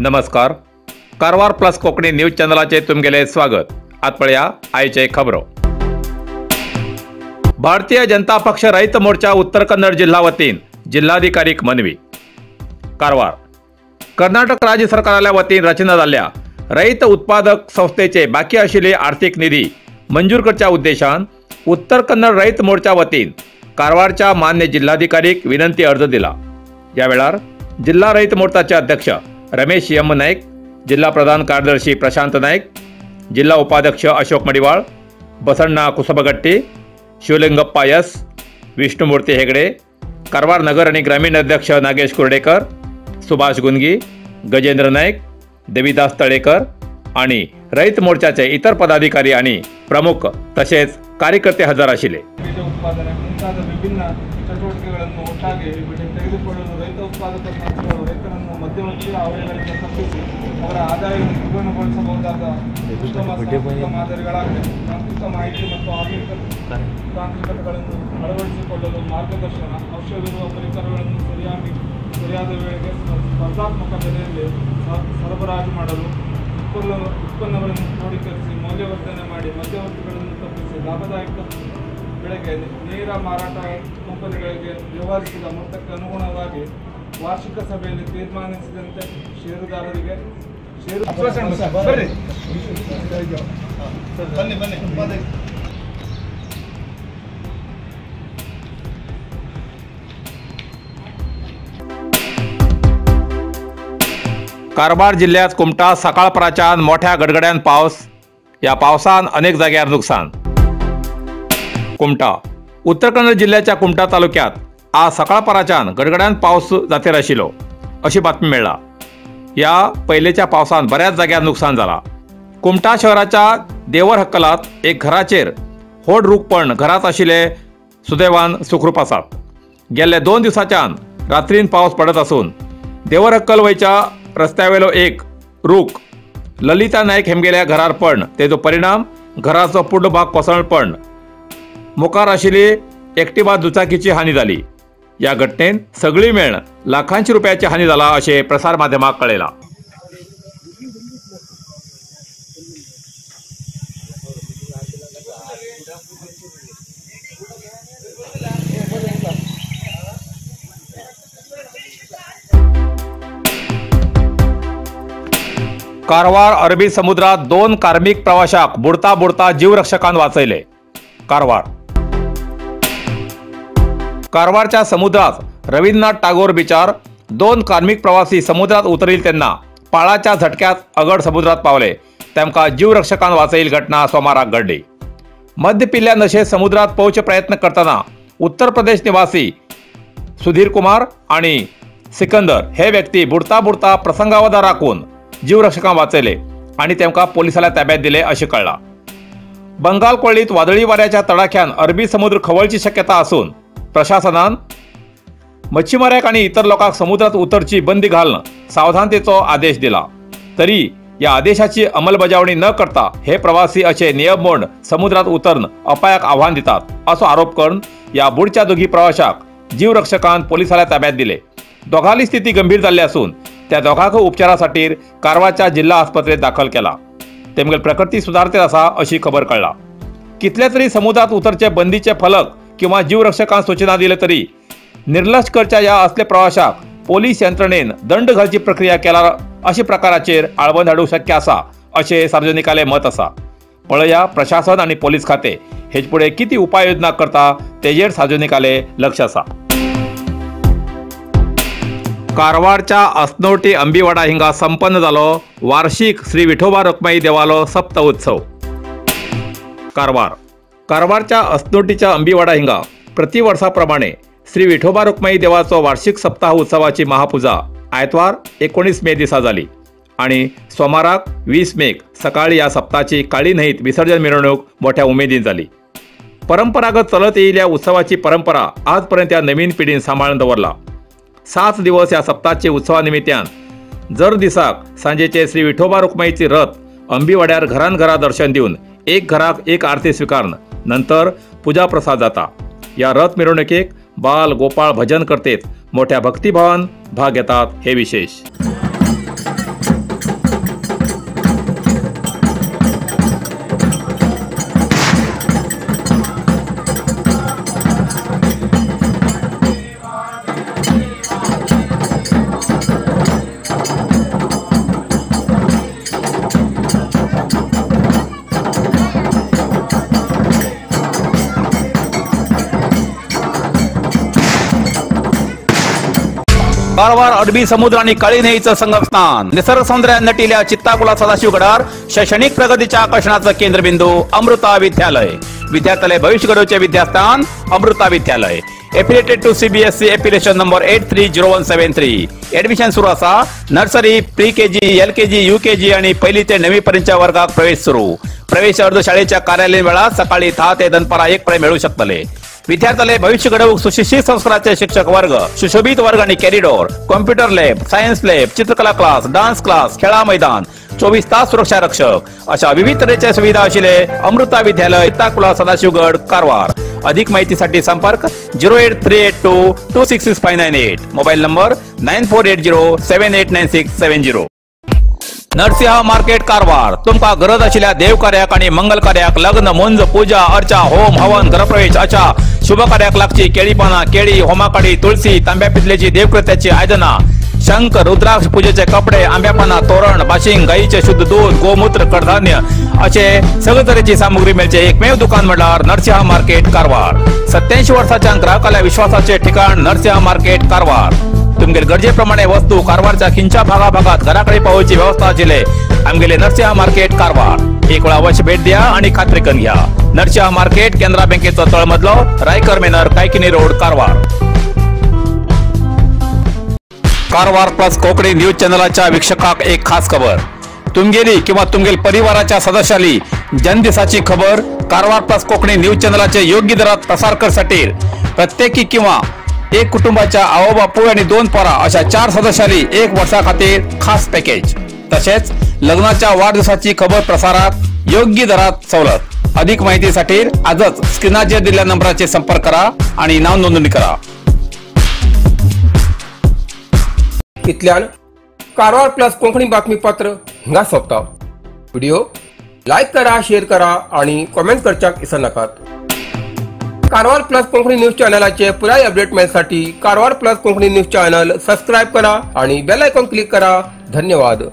नमस्कार, Karwar plus Konkani news चॅनलाचे तुमगेले स्वागत। आज पळया आयचे खबरो। भारतीय जनता पक्ष रैत मोर्चा उत्तर कन्नड जिल्हा वतीन जिल्हाधिकारीक मनवी। कारवार कर्नाटक राज्य सरकाराल्या वतीन रचना जाल्ल्या रैत उत्पादक संस्थेचे बाकी आशिल्ले आर्थिक निधी मंजूर करच्या उद्देशान उत्तर कन्नड रैत मोर्चा वतीन कारवारच्या मान्य जिल्हाधिकारीक विनंती अर्ज दिला। या वेळार जिल्हा रैत मोर्चाचे अध्यक्ष रमेश यम नाईक, जिल्हा प्रधान कार्यदर्शी प्रशांत नाईक, जिल्हा उपाध्यक्ष अशोक मडिवाळ, बसण्णा कुसबगट्टी, शिवलिंगप्पा यस, विष्णुमूर्ती हेगडे, कारवार नगर आणि ग्रामीण अध्यक्ष नागेश कुर्डेकर, सुभाष गुंगी, गजेंद्र नाईक, देवीदास तळेकर आणि रैत मोर्चाचे इतर पदाधिकारी आणि प्रमुख तसेच कार्यकर्ते हजर आशिल्ले। उत्पादನೆ ಮುಂತಾದ ವಿಭಿನ್ನ ಚಟುವಟಿಕೆಗಳನ್ನು ಒಟ್ಟಾಗಿ ತೆಗೆದುಕೊಳ್ಳಲು ರೈತ ಉತ್ಪಾದಕ ಸಂಸ್ಥೆಗಳು ರೈತರನ್ನು ಮಧ್ಯವರ್ತಿ ಅವಳಿಗಳಿಂದ ತಪ್ಪಿಸಿ ಅವರ ಆದಾಯವನ್ನು ದ್ವಿಗುಣಗೊಳಿಸಬಹುದಾದ ಉತ್ತಮ ಸಾಂಸ್ಥಿಕ ಮಾದರಿಗಳಾಗಿವೆ. ತಾಂತ್ರಿಕ ಮಾಹಿತಿ ಮತ್ತು ಆಧುನಿಕ ತಾಂತ್ರಿಕತೆಗಳನ್ನು ಅಳವಡಿಸಿಕೊಳ್ಳಲು ಮಾರ್ಗದರ್ಶನ, ಅವಶ್ಯವಿರುವ ಪರಿಕರಗಳನ್ನು ಸರಿಯಾದ ವೇಳೆಗೆ ಸ್ಪರ್ಧಾತ್ಮಕ ಬೆಲೆಯಲ್ಲಿ ಸರಬರಾಜು ಮಾಡಲು, ಉತ್ಪನ್ನಗಳನ್ನು ಕ್ರೋಢೀಕರಿಸಿ ಮೌಲ್ಯವರ್ಧನೆ ಮಾಡಿ ಮಧ್ಯವರ್ತಿಗಳನ್ನು ತಪ್ಪಿಸಿ ಲಾಭದಾಯಕ ಬೆಳೆಗೆ ನೇರ ಮಾರಾಟ ಕಂಪನಿಗಳಿಗೆ ವ್ಯವಹರಿಸಿದ ಮೊತ್ತಕ್ಕೆ ಅನುಗುಣವಾಗಿ ವಾರ್ಷಿಕ ಸಭೆಯಲ್ಲಿ ತೀರ್ಮಾನಿಸಿದಂತೆ ಷೇರುದಾರರಿಗೆ ಷೇರು. कारवार जिल्ह्यात कुमटा सकाळपराच्यान मोठ्या गडगड्यान पावस। या पावसान अनेक जाग्यार नुकसान। कुमटा उत्तर कन्नड जिल्ह्याच्या कुमटा तालुक्यात आज सकाळपराच्यान गडगड्यान पावस जातेर आशिल्लो अशी बातमी मेळ्ळा। या पयलेच्या पावसान बऱ्याच जाग्यार नुकसान जाला। कुमटा शहराच्या देवर हक्कलात एक घराचेर होड रूख पण घरात आशिल्ले सुदैवान सुखरूप आसात। गेल्ले 2 दिवसाच्यान रात्रीन पावस पडत आसून देवर हक्कल वयच्या रस्त्यावेलो एक रूख ललिता नाईक हेमगेल्या घरार पण तेजो परिणाम घराचो पूर्ण भाग कोसळ पण मुखार आशिल्ली एक्टिवा दुचाकीची हानी जाली। या घटनेन सगळी मेळण लाखांची रुपयाची हानी जाला अशें प्रसार माध्यमाक कळयलां। कारवार अरबी समुद्रात 2 कार्मिक प्रवाशाक बुडता बुडता जीवरक्षकान वाचयले। कारवार कारवारच्या समुद्रात रवींद्रनाथ टागोर बीचार 2 कार्मिक प्रवासी समुद्रात उतरील तेन्ना पाळाच्या झटक्यात अगड समुद्रात पावले। तेमकां जीवरक्षकान वाचयिल घटना सोमाराक घडली। मद्य पिल्ल्या नशेत समुद्रात पोवचे प्रयत्न करतना उत्तर प्रदेश निवासी सुधीर कुमार आणि सिकंदर हे व्यक्ती बुडता बुडता प्रसंगावधार राखून जीवरक्षकां वाचयले आणि तेमकां पोलिसांच्या ताब्यात दिले अशें कळ्ळां। बंगाल कोळीत वादळी वाऱ्याच्या तडाख्यान अरबी समुद्र खवळची शक्यता आसून प्रशासनान मच्छीमाऱ्याक आणि इतर लोकांक समुद्रात उतरची बंदी घालून सावधानतेचो आदेश दिला। तरी या आदेशाची अंमलबजावणी न करता हे प्रवासी असे नियम मोड समुद्रात उतरून अपायाक आव्हान दितात असो आरोप करून या बुडच्या दोघी प्रवाशाक जीवरक्षकान पोलिसांच्या ताब्यात दिले। दोघांली स्थिती गंभीर जाल्ली आसून त्या दोघांक उपचारासाठी कारवारच्या जिल्हा आस्पत्रेत दाखल केला। तेमगेल प्रकृती सुधारते आसा अशी खबर कळ्ळा। कितले तरी समुद्रात उतरचे बंदीचे फलक किंवा जीवरक्षकांक सूचना दिले तरी निर्लक्ष करच्या या असले प्रवाशाक पोलीस यंत्रणेन दंड घालची प्रक्रिया केला अशा प्रकाराचेर आळबंद हाडूंक शक्य आसा अशें सार्वजनिकाले मत आसा। पळया प्रशासन आनी पोलीस खाते हेच फुडें कितें उपाययोजना करता तेजेर सार्वजनिकाले लक्ष आसा। कारवारच्या असनोटी अंबिवाडा हिंगा संपन्न जालो वार्षिक श्री विठोबा रखुमाई देवालो सप्त उत्सव। कारवार कारवारच्या असनोटीच्या अंबिवाडा हिंगा प्रतिवर्षाप्रमाणे श्री विठोबा रखुमाई देवाचो वार्षिक सप्ताह उत्सवाची महापूजा आयतवार 19 मे दिसा जाली आणि सोमाराक 20 मेक सकाळी या सप्ताहाची काळी न्हंयत विसर्जन मिरवणूक मोठ्या उमेदीन जाली। परंपरागत चलत येयिल्ल्या उत्सवाची परंपरा आजपर्यंत या नवीन पिढीन सांबाळून दवरला। 7 दिवस या सप्ताहाचे उत्सवा निमित्तान जर दिसाक सांजेचे श्री विठोबा रुक्माईची रथ अंबीवाड्यार घरान घरा दर्शन दिवन एक घराक एक आरती स्वीकारून नंतर पूजा प्रसाद जाता। या रथ मिरवणुकेक बाल गोपाळ भजन करतेत मोठ्या भक्तिभावान भाग घेतात हे विशेष। कारवार अरबी समुद्र आणि काळी न्हंयेचं संगमस्थान, निसर्ग सौंदर्यान नटिल्या चित्ताकुला सदाशिवगडार शैक्षणिक प्रगतीच्या आकर्षणाचं केंद्रबिंदू अमृता विद्यालय। विद्यार्थ्यालय भविष्य घडवचे विद्यास्थान Amrita Vidyalaya. Affiliated to CBSE affiliation number 830173। Admission सुरू आसा। Nursery, pre KG, LKG, UKG आणि पहिली ते 9वी पर्यंतच्या वर्गात प्रवेश सुरू। प्रवेश अर्ज शाळेच्या कार्यालयीन वेळात सकाळी 10 ते दनपारा 1 पर्यंत मिळू शकतले। विद्यार्थ्याले भविष्य घडवूक सुशिक्षित संस्काराचे शिक्षक वर्ग, सुशोभित वर्ग आणि corridor, computer lab, science lab, चित्रकला क्लास, डान्स क्लास, खेळा मैदान, 24 तास सुरक्षा रक्षक अशा विविध तऱ्हेच्या सुविधा आशिल्ले अमृता विद्यालय, चित्ताकुला, सदाशिवगड, कारवार। अधिक माहितीसाठी संपर्क 08382 266598, mobile number 9480789670। Narasimha market Karwar. तुमका गरज आशिल्ल्या देवकार्याक आणि मंगल कार्याक, लग्न, मुंज, पूजा अर्चा, होम हवन, गृहप्रवेश अशा शुभ कार्याक लागची केळी पाना, केळी, होमाकाडी, तुळसी, तांब्या पितलेची देवकृत्याची आयदना, शंख, रुद्राक्ष, पूजेचे कपडे, आंब्यापाना, तोरण, बाशिंग, गाईचे शुद्ध दूध, गोमूत्र, कडधान्य असे सगळे तरेची सामुग्री मेळचे एकमेव दुकान म्हळ्यार नरसिंहा मार्केट कारवार। 87 वर्षाच्या ग्राहकाला विश्वासाचे ठिकाण नरसिंहा मार्केट कारवार। तुमगेल गरजेप्रमाणे वस्तू कारवारच्या खिंच्या भागाभागात घराकडे पावोवची व्यवस्था आशिल्ले आमगेले नरसिंहा मार्केट कारवार। एक वेळा अवश्य भेट द्या आणि खात्री करून घ्या। नरसिंहा मार्केट, केनरा बँकेचो तळमजलो, Raikar manor, Kaikini road, Karwar. Karwar plus Konkani news चॅनलाच्या वीक्षकाक एक खास खबर। तुमगेली किंवा तुमगेल परिवाराच्या सदस्याली जन्मदिसाची खबर कारवार प्लस कोकणी न्यूज चॅनलाचे योग्य दरात प्रसार करसाठी प्रत्येकी किंवा एक कुटुंबाच्या आओ बापूय आणि 2 पोरा अशा 4 सदस्यांनी 1 वर्षा खातीर खास पॅकेज, तसेच लग्नाच्या वाढदिवसाची खबर प्रसारात योग्य दरात सवलत। अधिक माहितीसाठी आजच स्क्रीनाचेर दिलेल्या नंबराचे संपर्क करा आणि नाव नोंदणी करा। इतल्यान कारवार प्लस कोंकणी बातमीपत्र हिंगा सोंपता। व्हिडिओ लायक करा, शेअर करा आणि कॉमेंट करच्याक विसरनाकात। कारवार प्लस कोंकणी न्यूज चॅनलाचे पुराय update मेळसाठी Karwar plus Konkani news channel subscribe करा आणि बेल आयकॉन क्लिक करा। धन्यवाद।